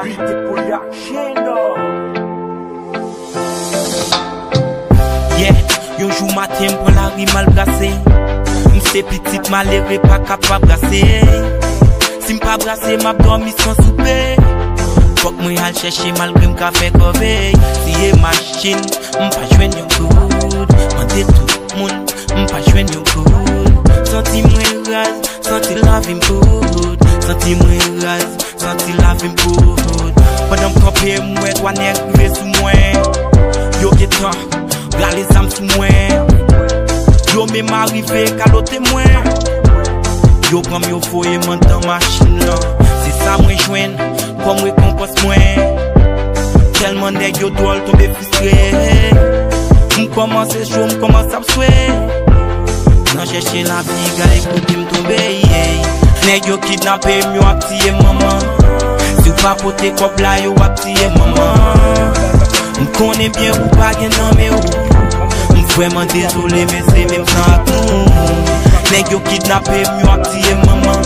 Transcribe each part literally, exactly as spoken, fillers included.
Beat Production. Yeah, yon jou maten m pran lari m al brase. M se pitit malere pa ka pa brase. Si m pa brase, m ap dòmi san soupe. Fòk mwen al chèche malgre m ka fè kòve. Siye machin, m pa jwenn yon goud. Mande tout moun, m pa jwenn yon goud. Santi mwen raz, santi lavi m kout. Santi mwen raz, santi lavi m kout. Pandan m kanpe, m wè twa nèg rive sou mwen. Yo gentan rale zam sou mwen. Yo menm arive kalote mwen. Yo pran m, yo voye m anndan machin lan. Se sa mwen jwenn kòm rekonpans mwen. Tèlman nèg yo dwòl, tonbe fritre. M kòmanse cho, m kòmanse ap swe. Nan chèche lavi, gade kote m tonbe, yeah. Nèg yo kidnape m, yo ap tiye m, manman. Si w pa pote kòb la, yo ap tiye m, manman. M konnen byen ou pa gen nan men w. M vrèman dezole, men se menm jan ak nou. Nèg yo kidnape m, yo ap tiye m, manman.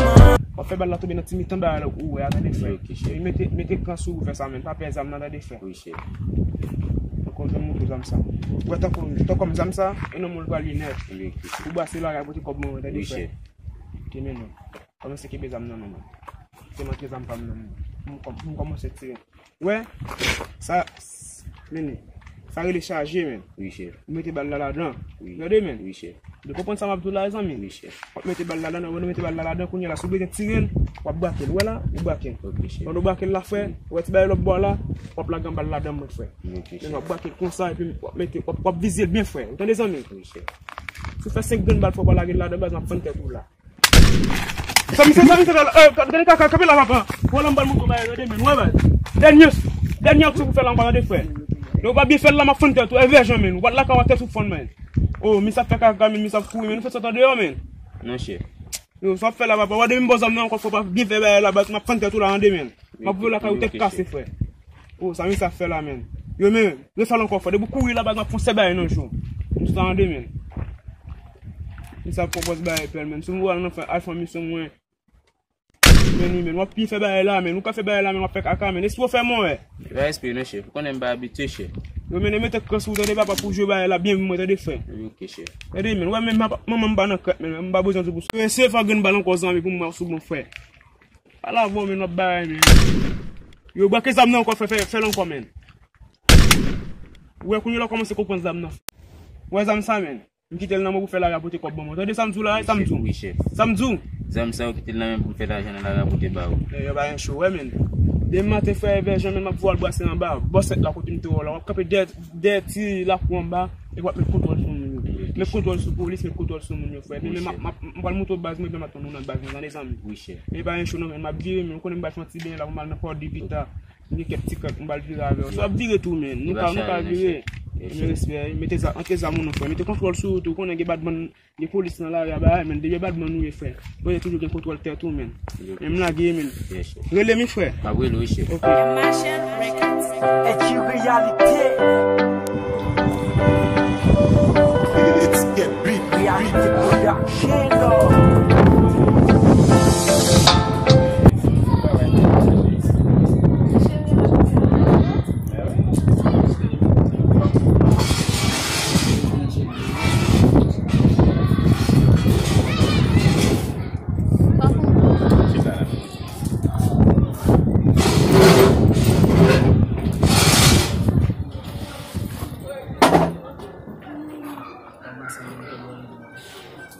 W ap fè bal la tonbe nan ti mitan bagay la ou wè a, tande frè. Ok, chèf. E mete, mete kan sou ou fè sa, men pa pè zam nan, tande frè. Wi, chèf. Ankò jwenn moto zam sa. Ou wè tankou, tankou zam sa, e nan men w l pral ye nèt. Wi, ok, chèf. Ou brase la, pote kòb mwen, tande frè. Wi, chèf. Ok, men non. Kòmanse kenbe zam nan, non, mwen. Se mwen ki zam pa m nan, mwen. M kòm-, m kòmanse tire. Wè, sa, s-, men, sa rele chaje, men. Wi, chèf. Ou mete bal la ladan. Wi. Tande, men. Wi, chèf. Ou konprann sa m ap di w la, zanmi? Wi, chèf. W ap mete bal la ladan, w ap mete bal la ladan, kounye a la, si w bezwen tire l, w ap brake l. Wè la, ou brake l. Ok, chèf. Pandan w brake l la, frè, ou wè ti bagay lòt bò a la, w ap lage yon bal ladan, mwen, frè. Ok, chèf. Men w ap brake l konsa, epi w ap mete, w ap, w ap vize l byen, frè. Ou tande, zanmi? Wi, chèf. Si w fè senk grenn bal, frè, w ap lage l ladan, baz, m ap fann tèt ou la. Sa misye, sa misye fè la, eh, gade kaka, kanpe la, papa. Wè la, m bal moto ba yo, tande, men, wè, baz. Dènye, dènye aksyon pou fè la, m pa tande, frè. Lè w pa byen fè l la, m ap fann tèt ou, e vèjan, men. Ou pa t lakay, w ap tèt ou fann, men. Oh, misye ap fè kaka, men, misye ap kouri, men. Nou fè sa tande yo, men. Non, chèf. Yo, sa w ap fè la, papa. W ap depi m ba w zam nan ankò, fò w pa byen fè bagay la, baz, m ap fann tèt ou la, tande, men. M ap voye w lakay ou tèt kase, frè. Oh, sa misye ap fè la, men. Yo, men, refè l ankò, frè. Depi w kouri la, baz, m ap fè yon sèl bagay nan jou. Nou sa tande, men. Misye ap pwopòz bagay pèl, men. Si w wè nan fè, al fè misyon mwen. Men wi, men. W ap byen fè bagay la, men. Ou ka fè bagay la, men w ap fè kaka, men. Espri w fè mwen wè. Pa espri non, chèf. Ou konnen m pa abitye, chèf. Yo, men, mete kan sou ou, tande, papa, pou jwe bagay la byen, mwen, tande, frè. Wi, ok, chèf. Tande, men. Wè, men, m pa, manman m pa nan krèt, men. M pa bezwen di pou sa. Eseye fè grenn bal ankò, zanmi, pou mwen sou bon, frè. Pale avè w, men, w ap bagay, men. Yo, brake zam nan ankò, frè, fè, fè l ankò, men. Ou wè, kounye a w kòmanse konprann zam nan. Ou wè zam sa, men. M kite l nan men w pou fè lari a pote kòb ban mwen. Tande sa m di w la, sa m di w. Wi, chèf. Sa m di w. Zam sa, ou kite l nan men pou m fè lajan nan lari a pote ba ou. Eh, yo pa gen cho, wè, men. Demen maten, frè, e vèjan, men, m ap voye al brase anba. Bò sèt la, kote m te wè w la. W ap kanpe dèyè, dèyè ti lakou anba. Epi w ap met kontwòl sou moun yo. Met kontwòl sou polis, met kontwòl sou moun yo, frè. Men, men, m ap, m ap, m pral monte w baz mwen, epi m ap tann ou nan baz mwen, tande, zanmi. Wi, chèf. Men pa gen cho, non, men, m ap vire, men, ou konnen m pral fè yon ti benyen la, pou m al nan Pòdipita. M gen kèk ti kòb, m pral vire avè w. So, w ap vire tou, men. Nou ka, nou ka vire. Men respè, mete za-, antre zam ou non, frè. Mete kontwòl sou ou tou, ou konnen gen badman, gen polis nan lari a, bagay, men. Depi badman ou ye, frè. Fò w toujou gen kontwòl tèt ou, men. Men m lage, men. Rele m, frè. M ap rele w, chèf. Ok. Reyalite Production.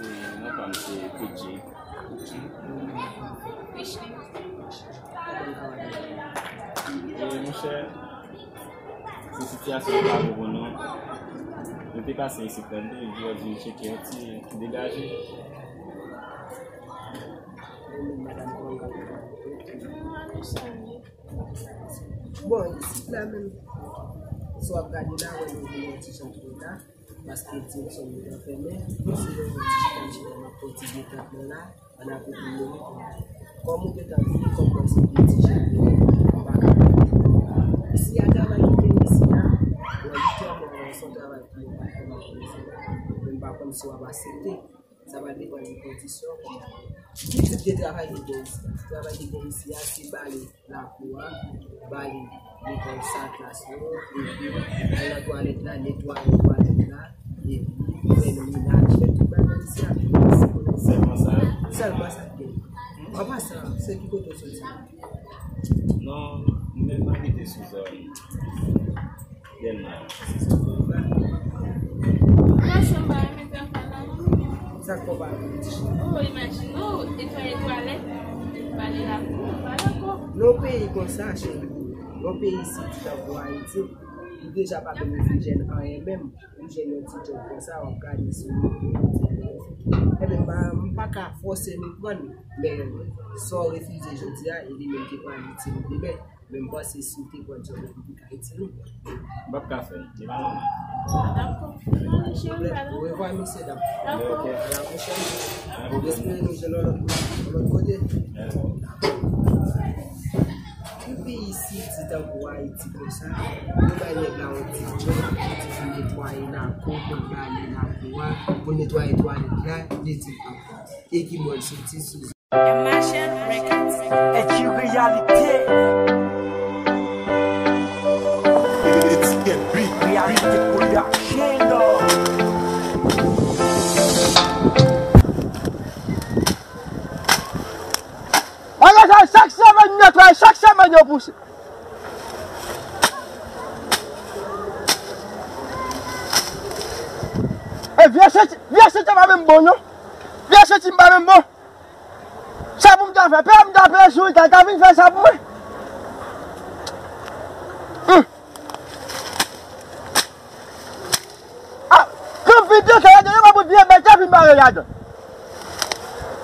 E, non pa m se Fidji. E, monchè, se sitiyasyon an pa bon non. Nou te pase isit tande, epi yo di nou tcheke yon ti degaje. Bon, isit la menm, si w ap gade la, wè nou vin yon ti jan twò ta, paske direksyon nou te fèmen. Si nou yon ti chita, chita, n ap pran ti detant nan la, ann apre pou nou. Kòm ou gentan di, kòm mwen se de ti jan, m pa ka. Si a travay ki te isi a, wè, li tèlman, wè, se yon travay ki yo pa fè m apresye. Men m pa konn si w ap aksepte. Sa va depann de kondisyon, kòman. Ki tip de travay ki gen isi? Travay ki gen isi a, se bale lakou a, bale lekòl sa, klas yo, epi al nan twalèt la, netwaye twalèt la, epi fè mennaj, fè tout bagay isi a. Sèlman sa? Sèlman sa k gen. An pasan, se ki kote w soti? Non, mwen menm m abite sou zòn Dèlma. Sa k fè w pa renmen travay la, non? Sa k fè w pa renmen? Oh, imajine w, netwaye twalèt, bale lakou, bale ankò. Nan yon peyi konsa, cheri, nan yon peyi isit tankou Ayiti, ou deja pa konn reflejè anyen menm. Ou jwenn yon ti djòb konsa, w ap gade si w mete yon ti djòb. Ebyen, m pa, m pa ka fòse nou pran l, men sa w refize jodi a, e li menm ki pral itil ou demen. Men m panse si w te pran djòb la, li te ka itil ou. M p ap ka fè l, li pa nòmal. Dakò. Orevwa, mesye dam. Dakò. A la pwochèn. Espere nou jwenn yon lòt, yon lòt kote. Yon peyi isit tankou Ayiti konsa, yo bay nèg la yon ti djòb, li di pou netwaye lakou, pou bale lakou a, pou netwaye twalèt la, li di e ki bò l soti sou. Machine Records. E ki reyalite? Reyalite Production. Bagay sa, chak semèn netwaye, chak semèn yo pouse. E vye senti, vye senti pa menm bon, non. Vye senti pa menm bon. Sa pou m ta fè? Pè m ta peye sou li, ta, ta vin fè sa pou mwen. Hum. Ah, kanpe de kè ladan, yo pa pou vye bèt, yo vin mare ladan.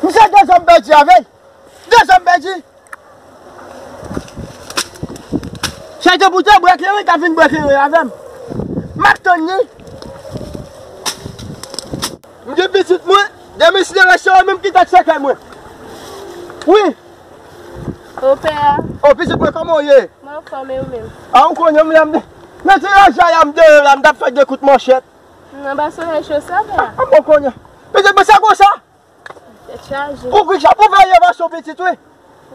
Misye de zòm pèdi avè l. De zòm pèdi. Chèche pou te bwè kleren, ta vin bwè kleren avè m. M ap tann li. M gen pitit mwen, demen si Dye vle, se ou menm ki tèt sèkèy mwen. Wi. O pè a. O pitit mwen, kòman w ye? Mwen anfòm, e ou menm? A, ou konnen m la, m de-, nan ti raja la, m deyò la, m t ap fè de kout manchèt. Anba solèy cho sa, pè a. A, mwen konnen. Pitit mwen, sa konsa? Tèt chaje. Ou kwit jan pou veye vason pitit, wi.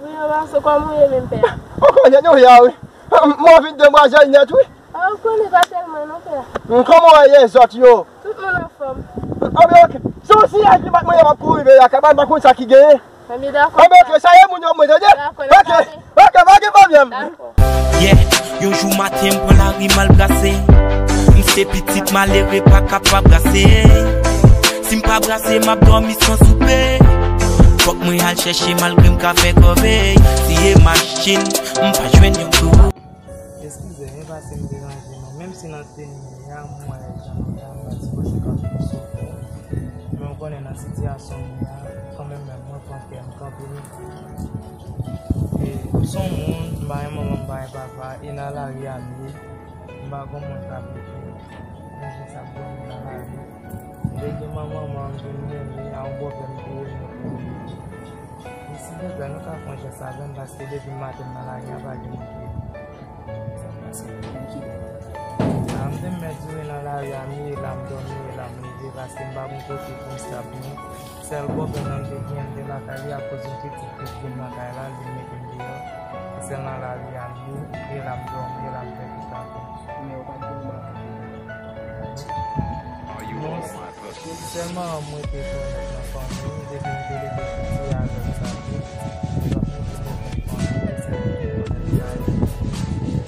Wi, yo vason, kòman ou ye menm, pè a? Ou konnen nou ya, wi. Mwen vin demwazèl nèt, wi. A, ou konnen pa tèlman non, pè a. Kòman w ye zòt yo? Tout moun anfòm. Anben, oke. Se yon siyaj li bat mwen, m ap kouri veye lakay, m pa konn sa ki genyen. Anben, dakò. Anben, oke, sa ye moun yo mwen, tande? Dakò, n ap pale. Oke, oke, pa gen pwoblèm. Dakò. Yeah, yon jou maten m pran lari m al brase. M se pitit malere pa ka pa brase. Si m pa brase m ap dòmi san soupe. Fòk mwen al chèche malgre m ka fè kòvèy. Siye machin, m pa jwenn yon kou. Eskize m, e pa si m deranje nou. Menm si nan teni m ye a, m wè jan nou ye a, m pa sipoze kanpe m soufri. Men w konnen nan sitiyasyon m ye a, kanmenm menm mwen pran kè m kanpe. E, m se yon moun, m pa gen manman, m pa gen papa, e nan lari a m ye. M pa gen moun k ap ede m. Mwen jis ap dòmi nan lari. M te gen manman, m vin rele a yon bòpè m te rele pou li. Li silvouplè, nou ka pran jès avè m, paske depi maten m nan lari a, pa gen moun ki ede m. Sa pase, men ki lè? A, m te mèt di wi nan lari a m ye, la m dòmi, e la m leve, paske m pa gen kote pou m stab non. Sèl bòpè mwen m te gen, m te lakay li akoz yon pitit ki vin lakay la, li mete m deyò. Se sèl nan lari a m ye, e la m dòmi, e la m fè tout afè m. Men ou pa t gen yon makak? Non, se sèlman mwen te konnen nan fanmi m, depi m te leve piti avèk sa tou. Donk, mwen te konnen fanmi m, se sèl ki te konnen sa yo.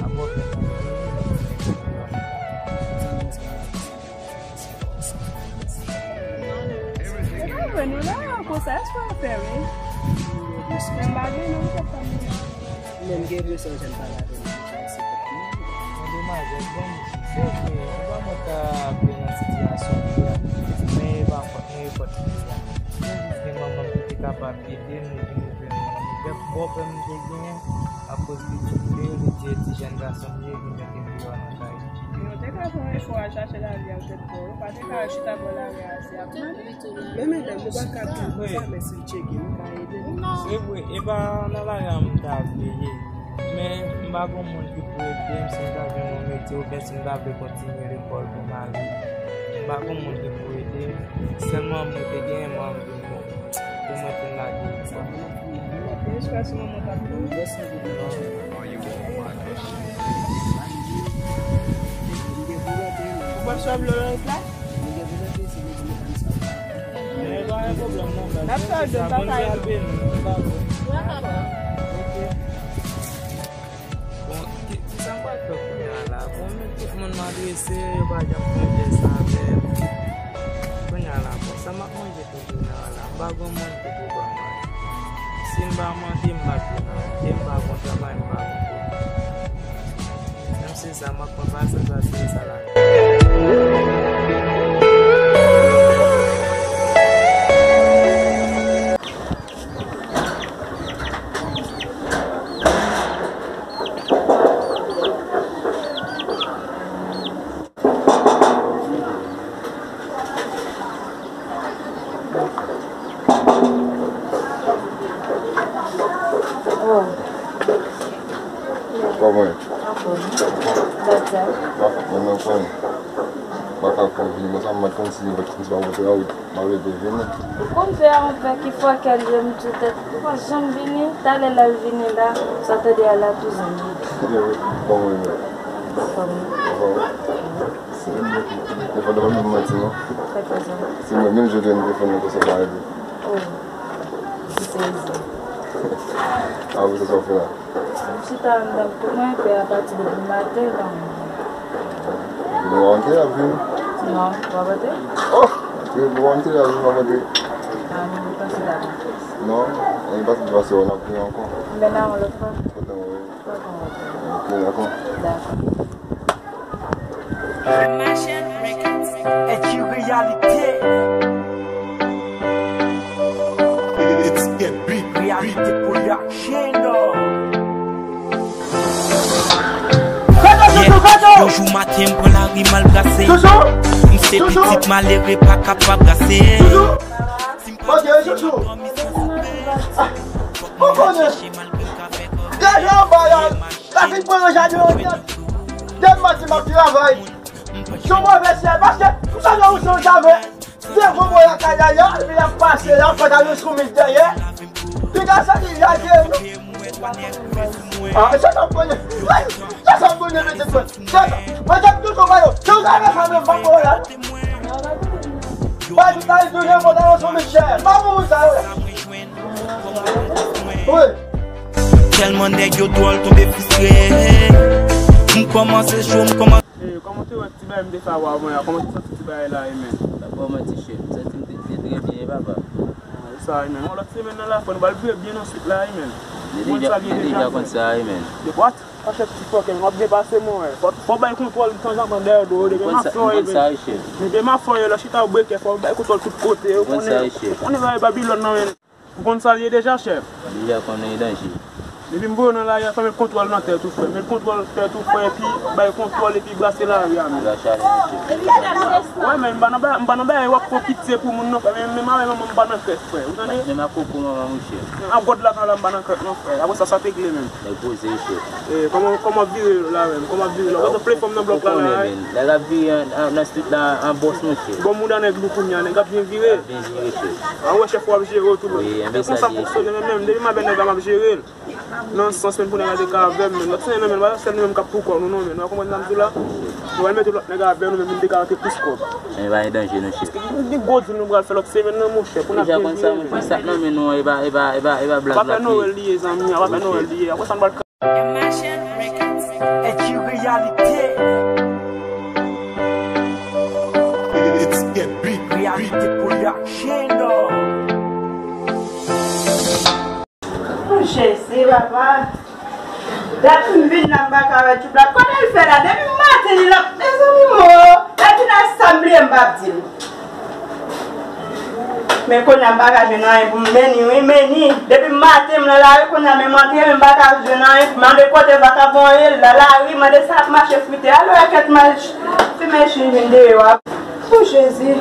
Apre, mwen te konnen fanmi m. Se pa vre, nou la konsa, èske w fè, wi? Men m pa gen non, m pap pa menm. Men m gen enpresyon jan l pale avè m, se pòt mwen. Mwen demwazèl, bon, se vre, ou pa mwen ka ap nan sitiyasyon m ye a, men e pa fòt mwen, e fòt li a. Mwen jis gen manman m ki te kapab ede m, epi nou jwenn manmi. Bòpè m te genyen, akoz li te vle, li te di jèn gason m ye, li mete m deyò nan kay. Men ou te ka pran efò al chache lavi a ou tèt pa w, ou pa te ka al chita bò lari a ase ap mande. Men medam, nou pa ka tou, nou pa mèsi tcheke, nou pa ede nou. Se vre, e pa nan lari a m ta vle ye. Men m pa gon moun ki pou ede m si m ta jwenn yon metye oubyen si m ta vle kontinye lekòl pou m ale. M pa gon moun ki pou ede m. Sèlman mwen te genyen, mwen vin bon. Mwen fin lage. Jis pa sou manman k ap pran. Ou pa sou ap lòlòt la? Men pa gen pwoblèm non, baz. N ap fè l dòm pa kay. Bon, ki, ki sa m pral fè kounye a la? Bon, men tout moun m adrese, yo pa janm pran pyès avè m. Kounye a la, bon, sa m ap manje pou jounen an la? M pa gon moun ki pou ban m anyen. Si m pa mande, m p ap jwenn anyen. E m pa gon travay, m pa gon kote. Menm si sa, m ap pran pasyans, paske sa la. Oh. Kòman? Anfòm. Dòktè. Mwen, mwen, mwen. Baka fò vini, mwen sa m ap konn si yo vet konsa ou te la, ou pa vle vini. Ou konn fè a yon pè ki fò kè l ye m tou tèt. Ou pa janm vini, talè l al vini la, sa tande a la tou zanmi. Yo, kòman yo? Kòman? Kòman? Se mwen ki telefòn nan pa menm manti non. Fè koze. Se mwen menm jodi a m telefòn nan konsa pa rete. Oh. M sezi. A, ou se sa w fè la? M chita anndan, tout mwen fè apati depi maten, kanmenm. Depi maten ap vini? Non, w ap antre? Oh! Depi maten ap vini, w ap antre? A, mwen panse ta konfyans. Non, mwen panse ta pase w nan pri ankò. Mwen la yon lòt fwa. Kontan wè. Kontan wè. Ok, dakò. Dakò. Edgy Reality. It's Get Big Reality Production. Yeah. Yon jou maten, m pran lari m al brase. M se pitit malere, pa kapab brase. Si m pa dòmi san soupe, fòk mwen chache malgre m ka fè kòve. Trafik mwen nan jaden an nèt. Depi maten m ap travay. Se yon move syèl, paske m pa gen yon sou jaden. Se gwo bò lakay la, y ap, y ap pase, y ap fè talon sou mi dèyè. Piga sa li lage, non? A, se sa m konnen. Wi, se sa m konnen, pitit mwen. Se sa. Mwen te toujou ba yo. Se yon zafè sa menm, pa pou la. Pa di ta li toujou fè talon sou mi dèyè. Pa pou moun sa yo. Wi. Tèlman nèg yo dwòl, tonbe fristre. M kòmanse cho, m kòmanse. E, kòman w te wè ti bagay m te fè a w avan a? Kòman w te santi ti bagay la ye, menm? Pa ba w manti, chèf. M santi m te, te trè byen, papa. A, e sa, ye, menm. Yon lòt semèn nan la, fò nou ba l vre byen answit la, ye, menm. Li deja, li deja konn sa, ye, menm. De what? Pa chèf ti fòkè, m ap byen pase, mwen, wè. Fò, fò w bay kontwòl tanzantan dèyè do, depi m ap fè w, ye, menm. Depi m ap fè w, lè w chita w breke, fò w bay kontwòl tout kote, ou konnen. Ou konnen bagay Babilòn nan, menm. Ou konn sa l ye deja, chèf? M deja konnen danje. Depi m voye w nan lari a, fò w met kontwòl nan tèt ou, frè. Met kontwòl tèt ou, frè, epi bay kontwòl, epi brase lari a, menm. Wi, men m pa nan ba-, m pa nan bagay w ap pran pitye pou moun, non, frè. Men, menm avè manman m pa nan krèk, frè. Ou tande? Menm ak koko manman, monchè. Menm ak gòd lakay la, m pa nan krèk, non, frè. Apre sa, sa t regle, menm. Nèg poze, chèf. E, kòman, kòman w ap vire la, menm? Kòman w ap vire la? Ou wè, plafòm nan blòk la, la, wi. Nèg ap vire an, an, nan street la, an bòs, monchè. Bon, mouda nèg lou kounye a, nèg ap byen vire. Ap byen vire, chèf. A wè, chèf, w ap jere w tou, menm. Wi, enben sa l ye, chèf. Se konsa fonksyone, menm, menm. Depi m avè nèg la, m ap jere l. Nan sans, menm, pou nèg la te ka avè m, menm. Lòt semèn nan, menm, pa sèl nou menm k ap pou kò nou, non, menm. Ou wè kòman n ap di w la? Nou pral mete lòt nèg avè nou, menm, nou te ka rantre plis kòb. Men pa gen danje, non, chèf. Gen gwo dil nou pral fè lòt semèn nan, monchè, pou n ap deja konn sa, monchè. Sa k nan men nou an, e pa, e pa, e pa, e pa blag la. Apre Nwèl li ye, zanmi, apre Nwèl li ye. Apre sa, nou pral Edgy Reality. It's Get Big Reality Production. Monchè, se papa. Dati m vin la, m pa ka wè tchoub la. Kote l fè la? Depi maten li la, mezanmi, mo. Dati nan sa m bliye, m p ap di l. Men kounye a m pa ka jwenn anyen pou m meni, wi, meni. Depi maten m nan lari, kounye a men m antre, men m pa ka jwenn anyen pou m mande kote vakabon an ye, l nan lari, mande sa ap mache frite. Alò, kèt m al fimen chich vin deyò a. O Jezi.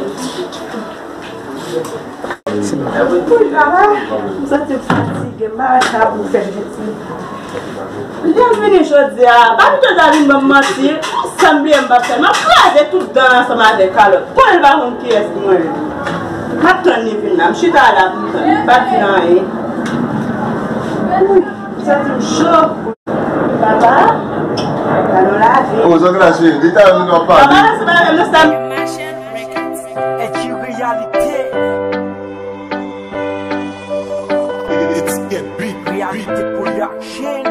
Wi, papa, m santi m fatige, m pa wè sa pou m fè jodi. Li vini jodi a, pa pito ta vin ban m manti, sanble m p ap fè. M ap kraze tout dan l ansanm avèk kalòt. Konnen l pa konn kiyès mwen ye. M ap tann li vin la. M chita la pou m tann, m pa di anyen. Ou, m santi m cho. Papa, pa nou lave. Oh, Zangla cheri, li ta renmen nou ap pale. Papa, se pa menm nan sa. Edgy Reality. It's Reality Production.